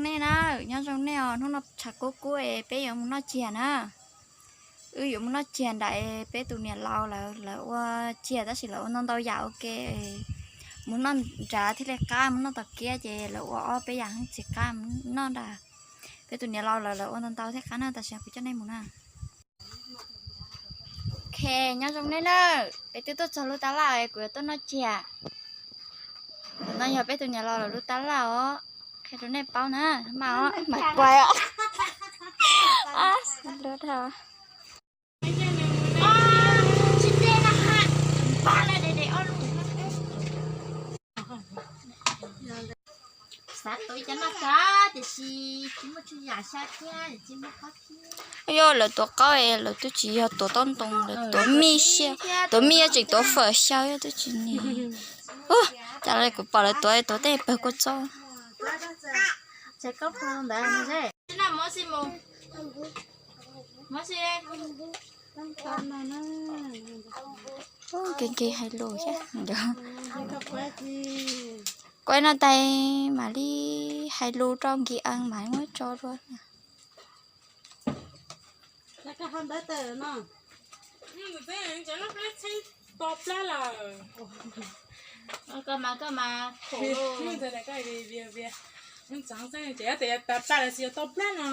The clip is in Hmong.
Nej na, nyob zoo nej os, hnub no tshav kub kub es peb yuav mus noj tsiag na. Wb yuav mus noj tsiag nram peb tus niam laus lawv, lawv ua tsiag tab sis lawv ua ntau ntau yam ua ke. Mus noj nrad thiaj li qab, mus noj tom kiab ces lawv ua ob peb yam tsis qab, mus noj nrad. Peb tus niam laus lawv, lawv ua ntau ntau thiaj qab na, tam sim no kuv coj nej mus na. Ok, nyob zoo nej na, peb twb tuaj txog lub tab laj es kuv yuav tuaj noj tsiag. Tus no yog peb tus niam laus lawv lub tab laj os, qhia rau nej paub na, mas os, mas kuai os. Xav tuav cov no kav tiam sis tsis muaj tsw yam xya thiab tsis muaj qab thiab. Yog lawv tuav qaub es lawv twb tsis yog tuav tob ntoo, lawv tuav mij xyaw, tuav mij tseem tuav fawm xyaw twb tsis nig. Cas kuv pom lawv tuav, tuav tej pawg kua txob. Kev kev hais lus thiab. Kuv no tais mam li hais lus rau Nkis Ees mam muab tso dua. Koj mas, koj mas, tas plab lawm xwb yuav tau plab no.